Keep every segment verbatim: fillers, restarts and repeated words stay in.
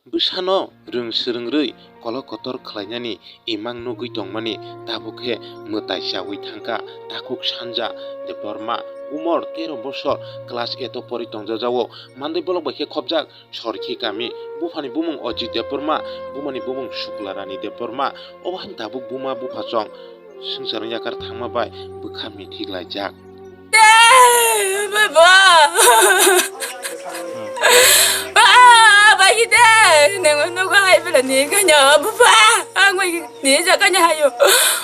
Bwsano rwng swrwng rwi kolok kotor khlainani imang nugwi tongmani tabuk khe mwtai chaui thangkha takhuk sanja Debbarma, umor tero bosor, class eight o pori tongjajao, Mandai bolok bai khe khopjak Sorkhi kami. Buphani bumung Ojit Debbarma, bumani bumung Sukla Rani Debbarma. Obo haino tabuk buma bupha chong swngchar wng yakar thangma bai bwkha mithik laijak. Baba! Baba, hide! Nang nugo hai bela ni kanya, baba! Ang bai ni ja kanya hayo.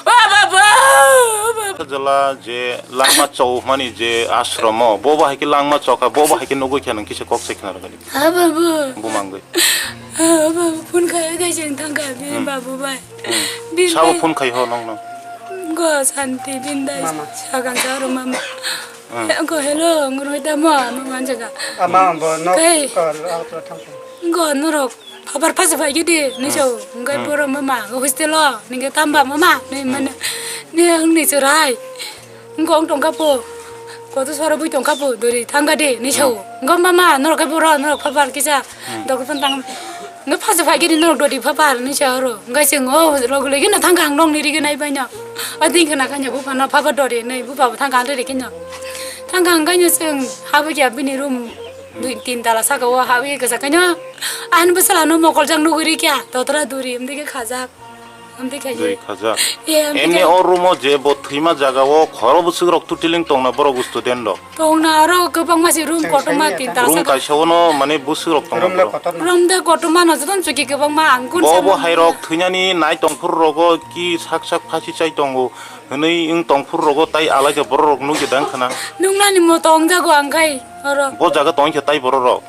Baba, baba! Jala je langma chowmani je ashromo, bo bahai ke langma chokha, bo bahai ke nugui khe nang kisa kok se khna rwgani. Ha, baba. Bumangwi. Ha, baba, phone khai khai jeng thang kha, bini babu bai. Hmm. Bini Sabo bai. Phone khai ho nong nong. Go santi bindai. Mama. Sagang sa ro mama. Hmm. Go hello, nguroi da ma, ma manjaga. Ama bo nok Kai. Kor auto thang. Go norok. Phabar phasa phai gidi, ni chau. Ngai Hmm. Poro mama, go hostel o, ni ge tamba mama, ni Hmm. Mana. Ni ang ni churai. Wngkha wng tongkha po, koto sora bui tongkha po, dori thangkha de, hinwi sao. Wngkha mama, norok khe boro, norok phapar kisa, Hmm. dogri phano tang, wngkha phasa phaikhe norok dori phapar, hinwi sa oro. Wngkha chwng o logi logi no thangkha ang nokni rigi nai baino. O din khna kanya buphano phapar dori hinwi, bupha bo thangkha ang riri kheno. Thangkha ang kaino chwng habwi khe bini room dui tin tala saka o habwi khe kwchak kaino. Ani bwsala no mokoljak nugwi rikha, totra duri, wngwi khe khajak. Amtwi khaye. Dui khajak. Ye, amtwi Emni khaye. O room o je bo thwima jaga o khoro bwswk rok tutiling tongna borok student rok. Tongna aro kwbangma se room kotorma tin tala Room saka. Kaisa o no mane bwswk rok tongna Room le borok. Kotorma. Room de kotorma no joto chuki kwbangma ang kun Bo sa bo man hai rok thwinani nai tongphuru rogo ki sak sak phasi chai tongo hwnwi wng tongphuru rogo tai alaida borok rok nukya dang khna. Nungnani mo tong jago ang khai oro. Bo jaga tong khe tai borok rok.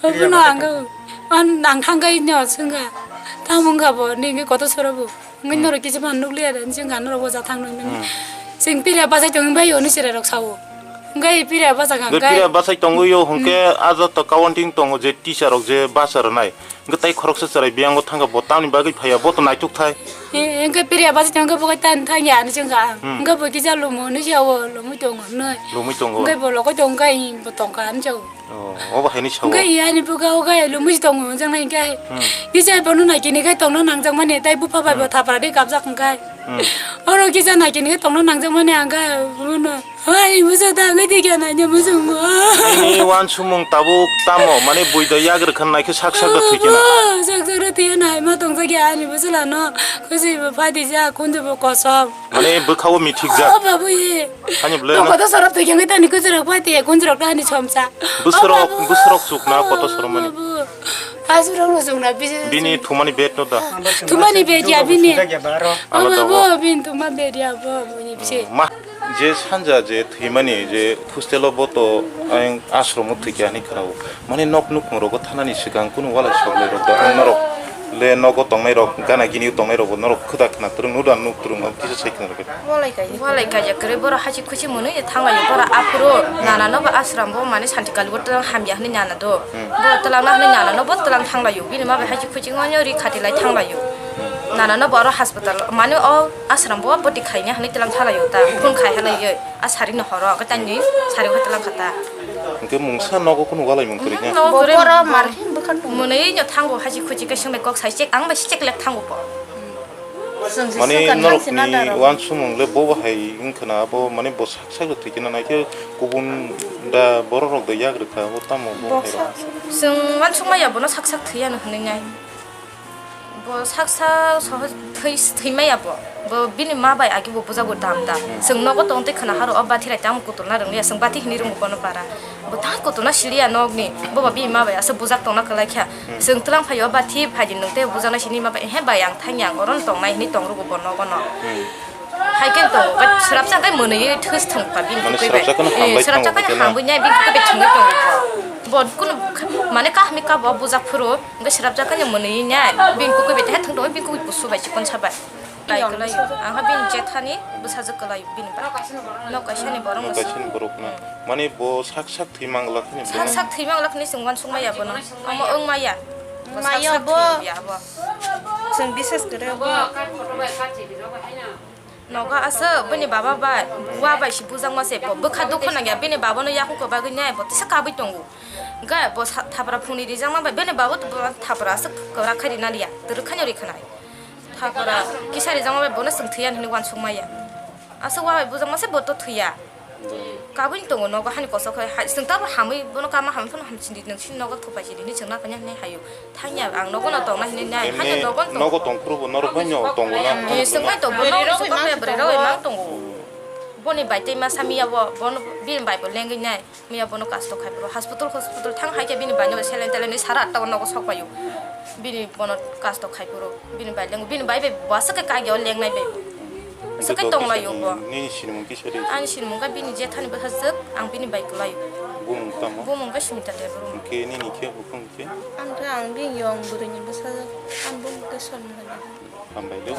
Obono ang, ang, ang thangkai no swngkha. Tamo wngkha bo, nini kotor sora bo. Wngkha Hmm. Norok kisa phano nukliya da, wngkha norok boja thang nung nung. Hmm. Chwng pira bachai tongwi bai, oni chwrai rok sao. Wngkha pira bachai kha, Wngkha wngkha. Pira bachai tongwi yo, hwnkhe Hmm. A jat to counting tongo je teacher rok je bacha rwnai. Wngkha tai khoroksa chwrai biyango thangkha bo, tamni bagwi phaiya, bo to naituk thai. Eh, wngkha pira bachai tongkha bo, tai thangya, ani chwngkha. Hmm. Wngkha bo kisa lumo, oni sao, lumui tongo, noi. Lumui tongo. Wngkha bo lokoi tongkha, bo tongkha, ani sao. Oh, obo haini sao. Hwnkhe ani bwkha o khe lumui tongo, hwnjaknai hwnkhe. Hmm. Kisa bono naikini khe tongna nangjakmani, tai bupha bai bo Hmm. Thapra de kapjak hwnkhe. Hmm. Oro kisa naikini khe tongna nangjakmani hwnkhe, bono, "Hai, musa ta wngwi thikya naina muchungo." Nini wansukmung tabuk tamo, mane buido yagrwkha naikhe sak sak da thwikhe na. Oh, sak sak da thwikhe na, hai ma tongjakya ani bwswlano, khwswi bo phaidi jak, khunju bo kosom. Mane bwkha o mithikjak. Oh, babu ye. Ani bwle na. Koto sorok thwikhe wngwi tani kuchurok pai te kunjurok to hani somsa. Bwswrok, oh, babu. Bwswrok chukna koto sorok mani. Babu. Asurok no chukna bisi. Bini thumani bed no da. Thumani bed ya bini. Oh, alada babu, bo. Bini thuma bed ya bo, bini bisi. Ma, je sanja je thwimani je hostel o bo to ayang ashromo thwikhe ani khwnao. Mane nok nukhung rogo thanani swkang kunu walai soklai rok da ang norok. Le nogo tongnai rok, gana gini tongnai rok bo norok khwda khna twrwng, nuda nuk twrwng, omo kisa sai khna rwgwi. Walai kaiya kwrwi, borok hachik khuchik mwnwi thanglaiyo, borok aphuru nana no bo ashram bo mane santi kali bo twlang hamya hwnwi nana do. Hmm. Borok twlang na hwnwi nana no bo twlang thanglaiyo, bini ma bai hachik khuchik no ri khati lai thanglaiyo. Hmm. Nana no bo oro hospital mane o ashram bo bwtwi khaina hwnwi twlang thanglaiyo ta, phone khai halaiyo. A sari no horo, khe tani sari khe twlang kha ta. Hwnkhe mungsa nogo kunu walai mung kwrwi khe? Nogo kwrwi. Bo poro mar khe bwkhan tong. Mwnwi no thango, haji khuji khe swngnai kok sai chek, ang bai se chek lek thango bo. Mane norokni wansukmung le bo bahai wngkha na, abo mane bo sak sak thwi khe na nai khe kubun da borok rok da yak rwkha, abo tamo bo hai rok. Chwng wansukma ya bono sak sak thwi ya no hwnwi nai. Bo sak sak sohor thwi, thwi maya bo. Bo bini ma bai agi bo bujago dam dam. Hmm. Chwng nogo tong tei khwna haro o bathi rai tamo kutulna rwngya, chwng bathi hini rwngo bono para. Bo tang kutulna siliya nokni. Bo ba bini ma bai asa bujak tongna kwlai kha. Hmm. Chwng twlang phaio bathi phaidi nwng tei bujaknai sini ma bai, "He bai ang thangya, ang oro no tongnai," hini tong rwgo bo nogo no. Hmm. Hai khe tongo, but swrapsa khe mwnwi thwis thwng kha bini kwrwi bai. Mane swrapsa khe no hambai tongo. Eh, swrapsa khe no hambai nai bini kwrwi bai thwngwi tongo bo. Bo kunu mane kahmi kabo bujak phuru, hwnkhe swrapsa khe no mwnwi nai bini kwrwi bai thwng tongo, bini kwrwi busu bai chikon sa bai. Bai kwlai, ang ha bini jethani bwsajwk kwlai bini bai. Nok kaisa ni borok no. Nok kaisa ni borok no. Hmm. Mane bo sak sak thwi mangla khani. Sak sak thwi mangla khani chwng wansukma ya bono. Omo wngma ya. Bo sak sak thwi ya bo. Chwng bisas kwrwi bo. Nogo aswk bini baba bai, wa bai se bujakma se, bo bwkha dukhu nangya, bini baba no yakung kwbagwi nai, bo tisa kabui tongo. Ga bo sa-, thapra phungni rijakma bai, bini baba to bo thapra aswk kwrak khai rina liya, twrwk khaino ri khanai. Thapra kisa rijakma bai, bono chwng thwiya hinwi uansuk maya. Aswk wa bai bujakma se, bo to thwiya. Kabui tongo nogo hani kosok khai, hai, chwng tabo hamwi, bono kama hamwi phano hamchini, nwng sini nogo thupai sini hinwi chwng nakanya hinwi hayo. Thangya ang nogo no tongna hinwi nai, hanya nogo no tong. Nogo tongphuru bo norok bai no tongo na? Ni chwng bai to, bono chwng bai bwrwi rok mang tongo. Boni bai tei ma samiya bo, bono bini bai bo lengwi nai. Miya bono kasto khai phuru hospital, hospital thang hai khe bini bai no saline taline sara atta nogo sok paio. Bini bono kasto khai phuru, bini bai leng, bini bai bai bo aswk khe kagio lengnai bai. Aswk khe tonglaio bo. Nini sinimung kisa de? Ani sinimung kha bini jethani bwsajwk, ang bini bai kwlaio. Bumung tamo? Bumung kha Smita Debbarma. Hwnkhe nini khe buphang khe? Ang khe ang bini yong bwrwini bwsajwk, ang bumung khe Sormila Debbarma. Hambai do.